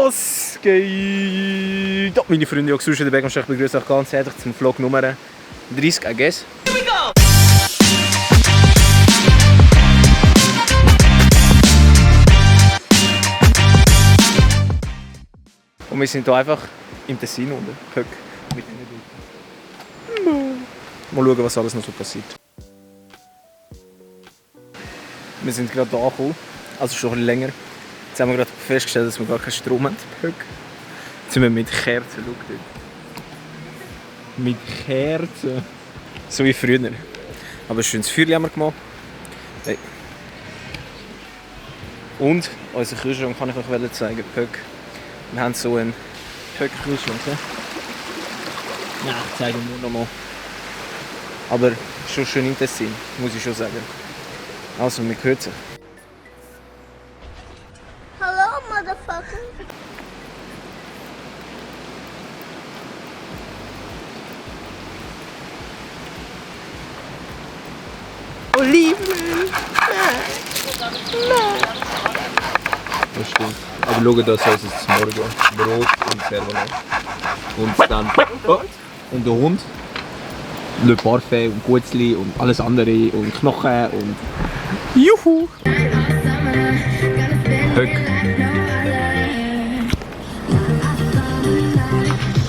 Was geht? Ja, meine Freunde, ich begrüße euch begrüße euch ganz herzlich zum Vlog Nummer 30, I guess. Here we go! Und wir sind hier einfach im Tessin unten. Höck. Mit mal schauen, was alles noch so passiert. Wir sind gerade hier angekommen, also schon ein bisschen länger. Jetzt haben wir gerade festgestellt, dass wir gar keinen Strom haben. Höck. Jetzt sind wir mit Kerzen, schau dort. Mit Kerzen. So wie früher. Aber ein schönes Feuer haben wir gemacht. Hey. Und unseren Kühlschrank kann ich euch zeigen. Höck. Wir haben so einen Höck-Kühlschrank. Ja, ich zeige ihn nur noch mal. Aber schon schön im Tessin, muss ich schon sagen. Also, man hört sich. Hello, motherfucker. Oliven! Das stimmt. Aber schau, das heißt es zum Morgen. Brot und Servola. Und dann... Oh, und der Hund. Le Parfait und Gutzli und alles andere und Knochen und... Juhu! Höck.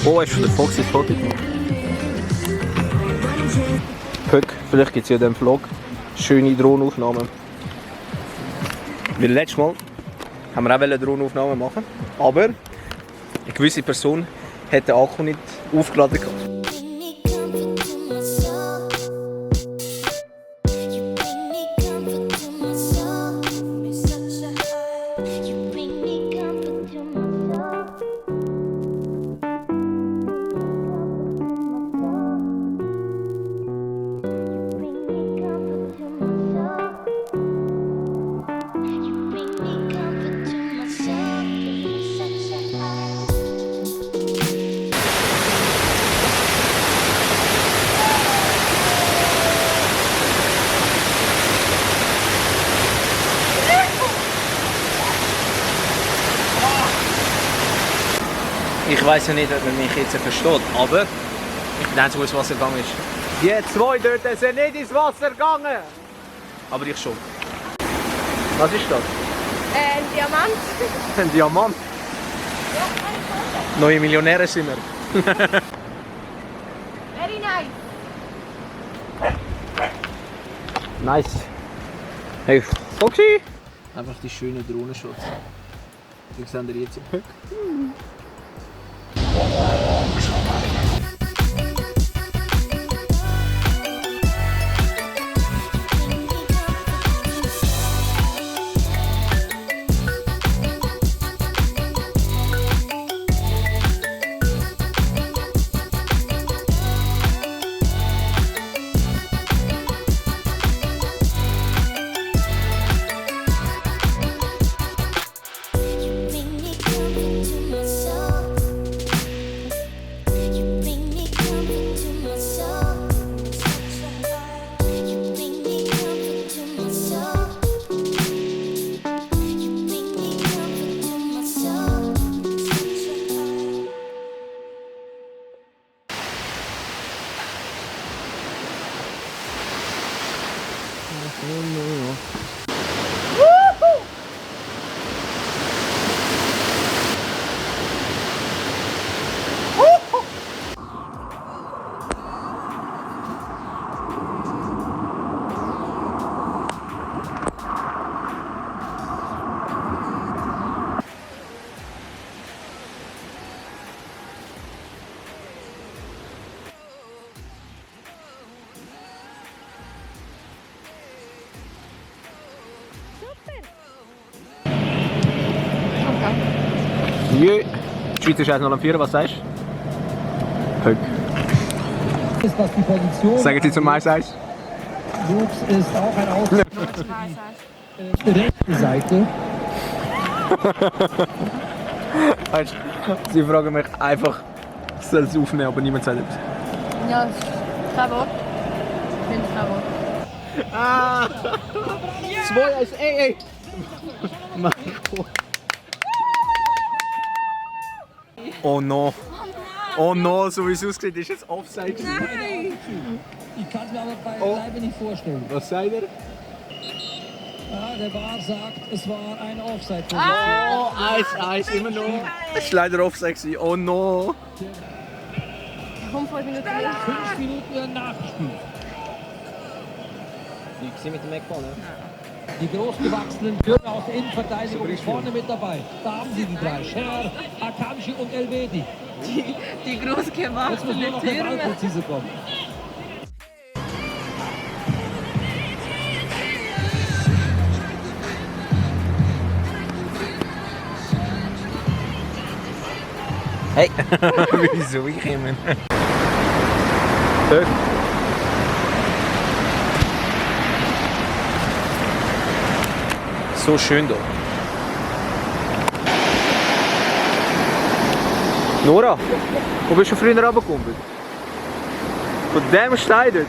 Oh, hast du den Fox ins Foto gemacht? Höck, vielleicht gibt es ja in diesem Vlog schöne Drohnenaufnahmen. Weil letztes Mal haben wir auch eine Drohnenaufnahme machen, aber eine gewisse Person hat den Akku nicht aufgeladen gehabt. Ich weiß ja nicht, ob man mich jetzt versteht, aber ich bin der Einzige, der ins Wasser gegangen ist. Die zwei dort sind nicht ins Wasser gegangen! Aber ich schon. Was ist das? Ein Diamant. Ein Diamant? Neue Millionäre sind wir. Very nice. Nice. Hey, Foxy! Einfach die schönen Drohnenshots. Die sehen ihr jetzt im Höck. Jö, die Schweizer Scheiße noch am Führen, was sagst du? Höck. Was die Position Sagen Sie zum Eis-Eis? Lux ist auch ein Ausdruck der rechten Seite. Weißt du, sie fragen mich einfach, soll es aufnehmen, aber niemand sagt etwas. Ja, das ist kein Wort. Ich finde kein Wort. Ah! 2-1, ey! Mein Gott! Oh no. Oh no, so wie es aussieht, ist jetzt Offside. Nein! Ich kann es mir aber beileibe nicht vorstellen. Was sagt er? Ja, der VAR sagt, es war eine Offside-Position. Oh, 1-1 immer noch. Es war leider Offside. Oh no. Komm, 5 Minuten mehr. 5 Minuten nachgespielt. Wie war mit dem Eckball? Die großgewachsenen Bürger aus der Innenverteidigung vorne mit dabei. Da haben sie die drei. Scher, Akanji und Elvedi. Die groß Jetzt muss nur gewachsene noch der Türme. Ball präzise kommen. Hey! Wieso ich immer? So schön hier. Nora, wo bist du früher runtergekumpelt? Von dem Stein dort?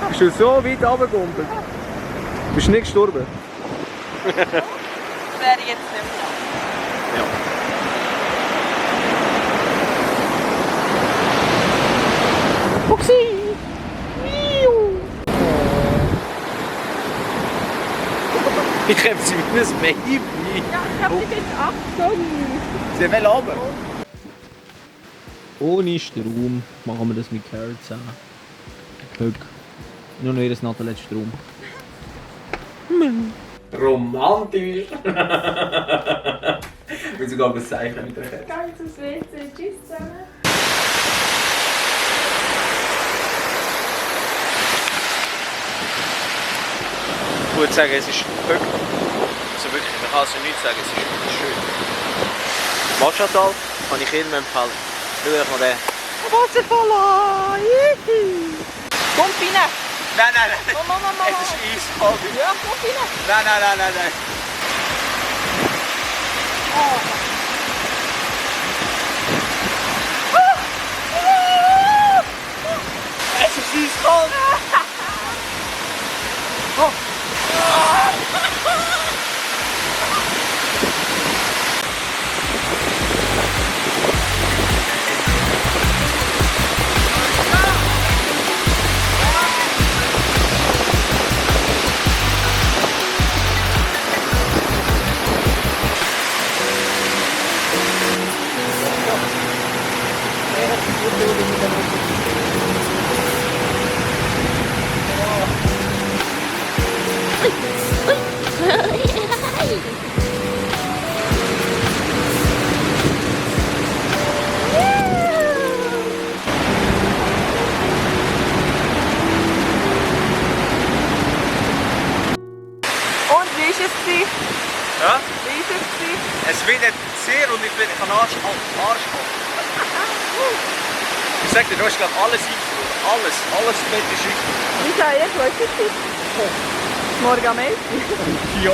Bist du so weit runtergekumpelt? Bist du nicht gestorben? Wäre jetzt nicht mehr. Ja. Fuchsi! Ich habe sie wie ein Baby. Ja, ich hab dich jetzt 8 Sie will runter. Ohne Strom machen wir das mit Carrot zusammen. Höck. Nur noch jedes Nacht der letzte Strom. Romantisch! Ich will sogar was zeichnen mit der Kette. Ganzes WC, tschüss zusammen. Ich würde sagen, es ist Höck. Also wirklich, man kann also nichts sagen, es ist wirklich schön. Maschattal kann ich jedem empfehlen. Schau euch mal den Wasserfall an! Komm, rein! Nein, nein, nein! Komm. Es ist eiskalt! Ja, komm, rein! Nein! Es ist eiskalt! Und wie ist es gewesen? Ja? Wie ist es gewesen? Es wird sehr und ich kann Arsch kommen. Ich sag dir, du hast glaube alles eingefroren. Alles mit ist eingefroren. Wie sah ich, was ist es? Morgen am 11. Ja.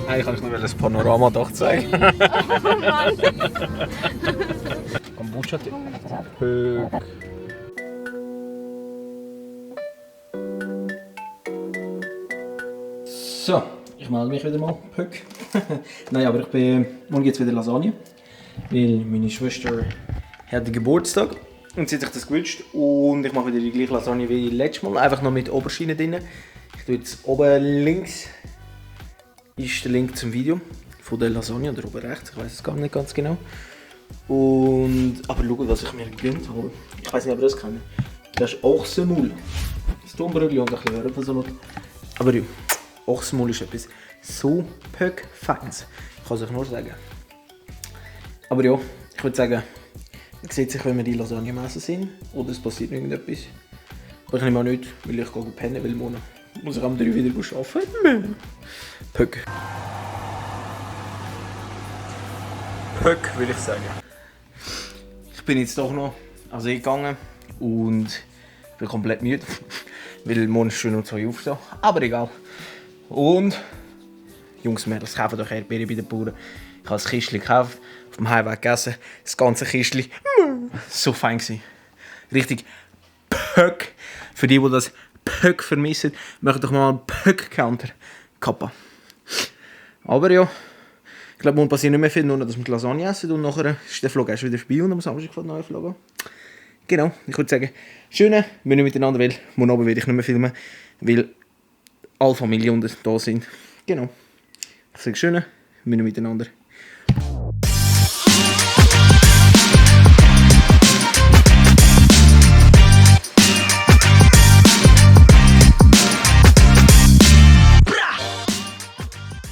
Eigentlich kann ich nur das Panoramadach zeigen. Oh Mann. Kombucha. Höck. So, ich melde mich wieder mal. Höck. Nein, aber morgen gibt es wieder Lasagne. Weil meine Schwester hat Geburtstag und sie hat sich das gewünscht. Und ich mache wieder die gleiche Lasagne wie letztes Mal, einfach noch mit Oberschiene drin. Ich tue jetzt oben links ist der Link zum Video von der Lasagne oder oben rechts, ich weiß es gar nicht ganz genau. Und, aber schaut, was ich mir gegönnt habe. Ich weiß nicht, ob ihr das kennt. Das ist Ochsenmaul. Das Tonbrötchen und ein bisschen Hörnersalat. Aber ja, Ochsenmaul ist etwas so Feines. Ich kann es euch nur sagen. Aber ja, ich würde sagen, man sieht sich, wenn wir die Lasagne am Essen sind. Oder es passiert irgendetwas. Aber ich nehme auch nicht, weil ich gehe pennen, weil morgen muss ich am 3 wieder arbeiten. Pöck. Pöck, will ich sagen. Ich bin jetzt doch noch an See gegangen und bin komplett müde, weil morgen ist schon um 2 Uhr aufstehen. Aber egal. Und Jungs, Mädels, kaufen doch Erdbeeren bei den Bauern. Ich habe ein Kistchen gekauft, auf dem Heimweg gegessen. Das ganze Kistchen. So fein gewesen. Richtig Pöck. Für die das Pöck vermissen, möchte ich mal einen Pöck-Counter. Kappa. Aber ja, ich glaube, morgen passiert nicht mehr viel, nur noch, dass wir die Lasagne essen und nachher ist der Vlog erst wieder vorbei und am Samstag fährt der neue Vlog an. Genau, ich würde sagen, schöne, wir nicht miteinander, weil morgen Abend werde ich nicht mehr filmen, weil alle Familien da sind. Genau, ich sage schöne, wir nicht miteinander.